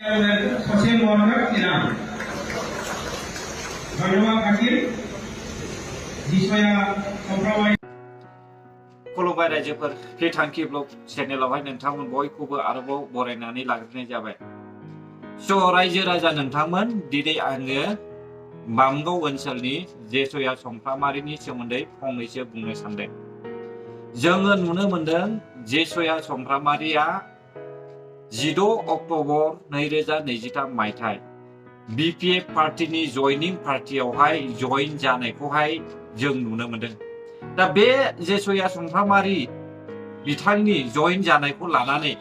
ससे मरना किना धन्यवाद खातिर जिसया संफ्रामारि खुलुमबाय रायजोफोर बे थांखि ब्लग चेनेलावहाय नोंथांमोन बयखौबो आरोबाव बरायनानै लाग्रोनाय जाबाय। स' रायजो राजा नोंथांमोन दिनै आङो बामगाव ओनसोलनि जेसया समफ्रामारिनि सोमोन्दै फंनैसो बुंनो सानदों। जोङो नुनो मोनदों जेसया समफ्रामारिया 16 अक्ट'बर 2023 मायथाइ BPF पार्टीनि जयनिं पार्टीयावहाय जयन जानायखौहाय जों नुनो मोनदों। दा बे जेसया समफ्रामारि बिथांनि जयन जानायखौ लानानै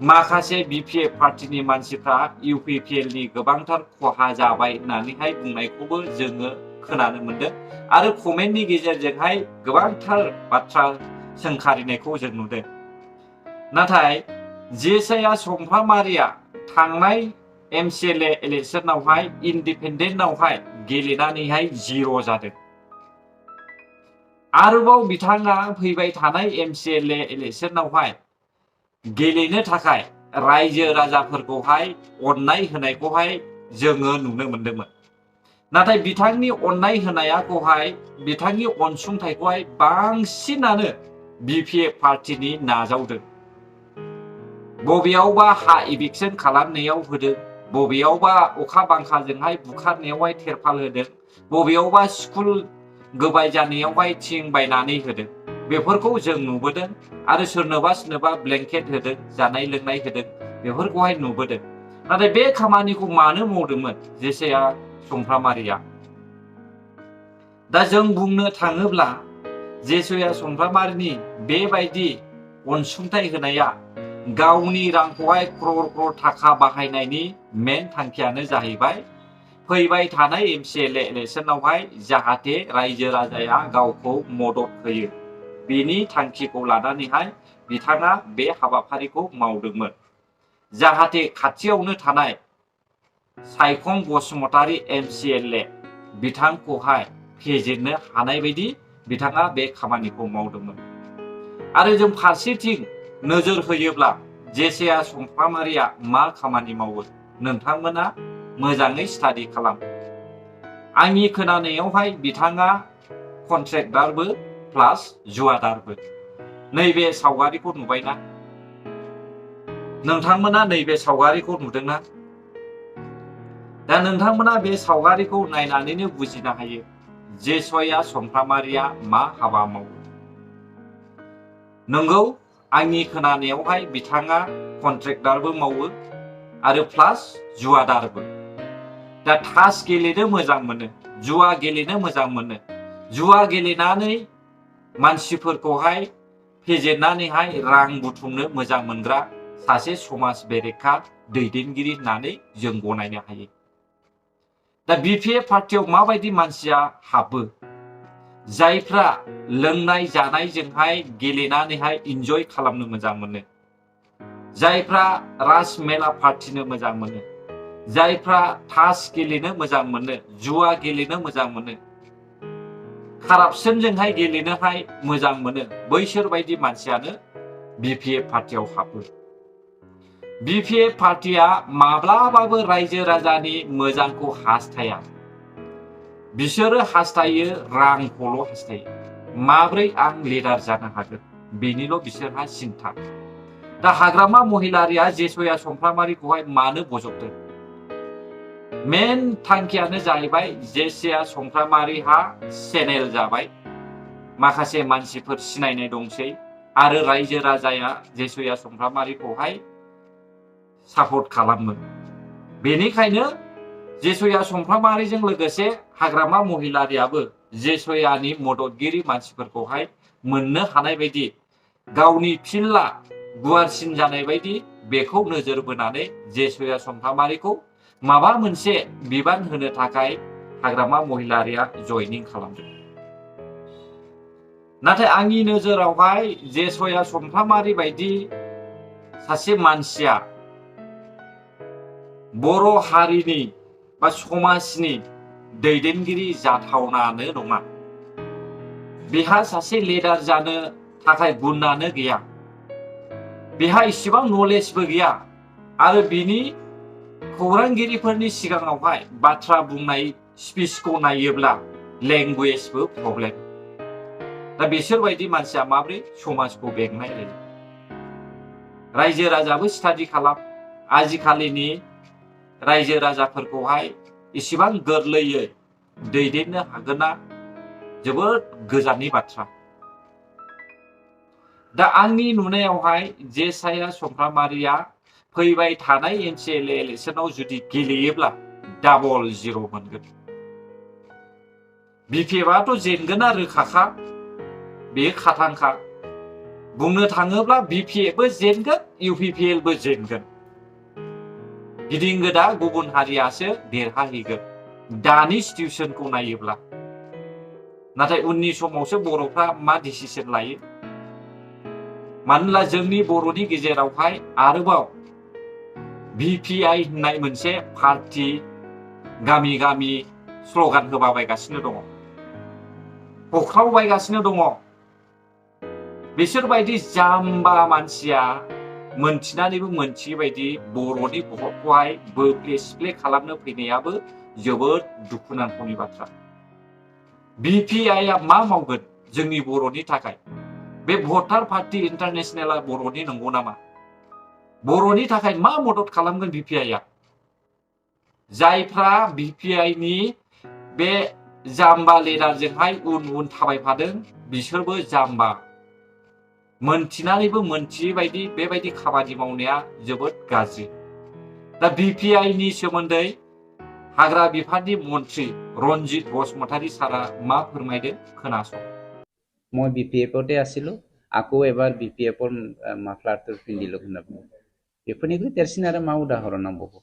माखासे BPF पार्टीनि मानसिफ्रा UPPL नि गोबांथार खहा जाबाय होननानैहाय बुंनायखौबो जोङो खोनानो मोनदों आरो कमेन्टनि गेजेरजोंहाय गोबांथार बाथ्रा सोंखारिनायखौ जों नुदों। नाथाय जेसया समफ्रामारिया थांनाय MCLA इलेक्शनावहाय इन्डिपेन्डेन्टआवहाय गेलेनानैहाय 0 जादों। आरोबाव बिथाङा फैबाय थानाय MCLA इलेक्शनावहाय गेलेनो थाखाय रायजो राजाफोरखौहाय अननाय होनायखौहाय जोङो नुनो मोनदोंमोन। नाथाय बिथांनि अननाय होनायखौहाय बिथांनि अनसुंथाइखौहाय बांसिनानो BPF पार्टीनि नाजावदों। बबेयावबा हा इभिक्सन खालामनायाव होदों, बबेयावबा अखा बांखाजोंहाय बुखारनायावहाय तेरपाल होदों, बबेयावबा स्कुल गोबाय जानायावहाय थिं बायनानै होदों। बेफोरखौ जों नुबोदों आरो सोरनोबा ब्लेंकेट होदों, जानाय लोंनाय होदों, बेफोरखौहाय नुबोदों। नाथाय बे खामानिखौ मानो मावदोंमोन जेसया समफ्रामारिया? दा जों बुंनो थाङोब्ला जेसया समफ्रामारिनि बेबायदि अनसुंथाइ होनाया गावनि रांखौहाय क्रर थाखा बाहायनायनि मेन थांखियानो जाहैबाय फैबाय थानाय MCLA इलेक्शनावहाय जाहाथे रायजो राजाया गावखौ मदद होयो, बेनि थांखिखौ लानानैहाय बिथाङा बे हाबाफारिखौ मावदोंमोन। जाहाथे खाथियावनो थानाय सायखं बसुमतारी MCLA बिथांखौहाय फेजेननो हानाय बायदि बिथाङा बे खामानिखौ मावदोंमोन। आरो जों फारसेथिं नोजोर होयोब्ला जेसया समफ्रामारिया मा खामानि मावो नोंथांमोना मोजाङै स्टाडि खालाम। आंनि खोनानायावहाय बिथाङा कन्ट्रेक्टारबो प्लास जुवादारबो। नैबे सावगारिखौ नुबायना? नोंथांमोना नैबे सावगारिखौ नुदोंना? दा नोंथांमोना बे सावगारिखौ नायनानैनो बुजिनो हायो जेसया समफ्रामारिया मा हाबा मावो। नंगौ, आंनि खोनानायावहाय बिथाङा कन्ट्रेक्टारबो मावो आरो प्लास जुवादारबो। दा ताश गेलेनो मोजां मोनो, जुवा गेलेनो मोजां मोनो, जुवा गेलेनानै मानसिफोरखौहाय फेजेननानैहाय रां बुथुमनो मोजां मोनग्रा सासे समाज बेरेखा दैदेनगिरि होननानै जों गनायनो हायो। दा BPF पार्टीयाव माबायदि मानसिया हाबो? जायफ्रा लोंनाय जानायजोंहाय गेलेनानैहाय इन्जय खालामनो मोजां मोनो, जायफ्रा रास मेला पार्टीनो मोजां मोनो, जायफ्रा ताश गेलेनो मोजां मोनो, जुवा गेलेनो मोजां मोनो, कारापसनजोंहाय गेलेनोहाय मोजां मोनो, बैसोर बायदि मानसियानो BPF पार्टीयाव हाबो। BPF पार्टीया माब्लाबाबो रायजो राजानि मोजांखौ हास्थाया। बिसोरो हास्थायो रांखौल' हास्थायो। माब्रै आं लिडार जानो हागोन बेनिल' बिसोरहा सिन्था। दा हाग्रामा महिलारिया जेसया समफ्रामारिखौहाय मानो बजबदों? मेन थांखियानो जाहैबाय जेसया समफ्रामारिहा चेनेल जाबाय, माखासे मानसिफोर सिनायनाय दंसै आरो रायजो राजाया जेसया समफ्रामारिखौहाय सापर्ट खालामो। बेनिखायनो जेसया समफ्रामारिजों लोगोसे हाग्रामा महिलारियाबो जेसयानि मददगिरि मानसिफोरखौहाय मोननो हानाय बायदि, गावनि फिल्डआ गुवारसिन जानाय बायदि बेखौ नोजोर बोनानै जेसया समफ्रामारिखौ माबा मोनसे बिबान होनो थाखाय हाग्रामा महिलारिया जयनिं खालामदों। नाथाय आंनि नोजोरावहाय जेसया समफ्रामारि बायदि सासे मानसिया बर' हारिनि बा समाजनि दैदेनगिरि जाथावनानो नङा। बेहा सासे लिडार जानो थाखाय गुनानो गैया, बेहा इसेबां नलेजबो गैया आरो बिनि खौरांगिरिफोरनि सिगाङावहाय बाथ्रा बुंनाय स्पिचखौ नायोब्ला लेंगुवेजबो प्रब्लेम। दा बिसोरबायदि मानसिया माब्रै समाजखौ बेंनाय जायो? रायजो राजाबो स्टाडि खालाम। आजिखालिनि रायजो राजाफोरखौहाय इसेबां गोरलैयै दैदेननो हागोना जोबोद गोजाननि बाथ्रा। दा आंनि नुनायावहाय जेसाया समफ्रामारिया फैबाय थानाय NCLA इलेक्सनाव जुदि गेलेयोब्ला डाबल 0 मोनगोन। BPFआथ' जेनगोना रोखाखा, बेयो खाथांखा। बुंनो थाङोब्ला BPFबो जेनगोन, UPPLबो जेनगोन। गिदिं गोदा गुबुन हारियासो देरहाहैगोन दानि सिचुएसनखौ नायोब्ला। नाथाय उननि समावसो बर'फ्रा मा डिसिसन लायो। मानोना जोंनि बर'नि गेजेरावहाय आरोबाव BPI होननाय मोनसे पार्टी गामि गामि स्ल'गान होबायगासिनो दङ, हख्रावबायगासिनो दङ। बिसोरबायदि जाम्बा मानसिया मोनथिनानैबो मोनथियै बायदि बर'नि भटखौहाय बोफ्ले सिफ्ले खालामनो फैनायाबो जोबोद दुखुनांथावनि बाथ्रा। BPIआ मा मावगोन जोंनि बर'नि थाखाय? बे भटार पार्टी इन्टारनेशनेला बर'नि नंगौ नामा? बर'नि थाखाय मा मदद खालामगोन BPIआ? जायफ्रा BPIनि बे जाम्बा लिडारजोंहाय उन उन थाबायफादों बिसोरबो जाम्बा। मोनथिनानैबो मोनथियै बायदि बेबायदि खामानि मावनाया जोबोद गाज्रि। दा BPIनि सोमोन्दै हाग्रा बिफाननि मन्त्रि रन्जित बसुमतारी सारा मा फोरमायदों खोनासं। মই BPFতে আছিলোঁ, আকৌ এবাৰ BPFৰ মাফলাৰটো পিন্ধিলোঁ होनना बुङो। बेफोरनिख्रुइ देरसिन आरो मा उदाहरन नांबावगौ?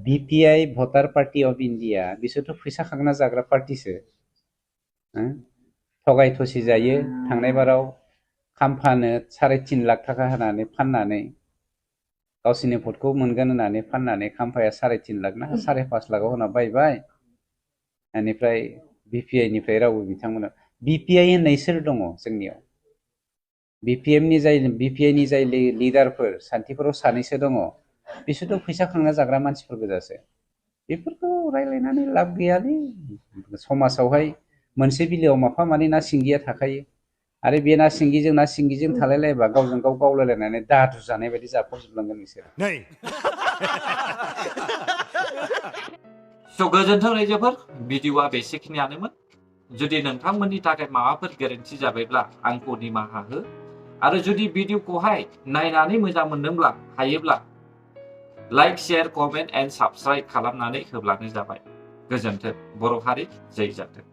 BPI भटार पार्टी अफ इन्डिया बिसोरथ' फैसा खांना जाग्रा पार्टीसो। थगाय थसि जायो। थांनाय बाराव खाम्फानो 3.5 लाख थाखा होनानै फाननानै गावसिनि भटखौ मोनगोन होननानै फाननानै खाम्फाया 3.5 लाख ना 5.5 लाखआव होना बायबाय। बेनिफ्राय BPIनिफ्राय रावबो बिथांमोना BPI होननाय सोर दङ जोंनियाव? BPIनि जाय लिडारफोर सान्थिफोराव सानैसो दङ, बिसोरथ' फैसा खांना जाग्रा मानसिफोर गोजासो। बेफोरखौ रायलायनानै लाब गैयालै। समाजावहाय मोनसे बिलोआव माफा मानै ना सिंगिया थाखायो। आरो बे ना सिंगिजों थालायलायबा गावजों गाव गावलायलायनानै दादु जानाय बायदि जाफबजोबलांगोन बिसोर। गोजोन्थों रायजोफोर, भिडिअआ बेसेखिनियानोमोन। जुदि नोंथांमोननि थाखाय माबाफोर गोरोन्थि जाबायब्ला आंखौ निमाहा हो। आरो जुदि भिडिअखौहाय नायनानै मोजां मोनदोंब्ला हायोब्ला like, share, comment and subscribe खालामनानै होब्लानो जाबाय। गोजोन्थों। बर' हारि जै जाथों।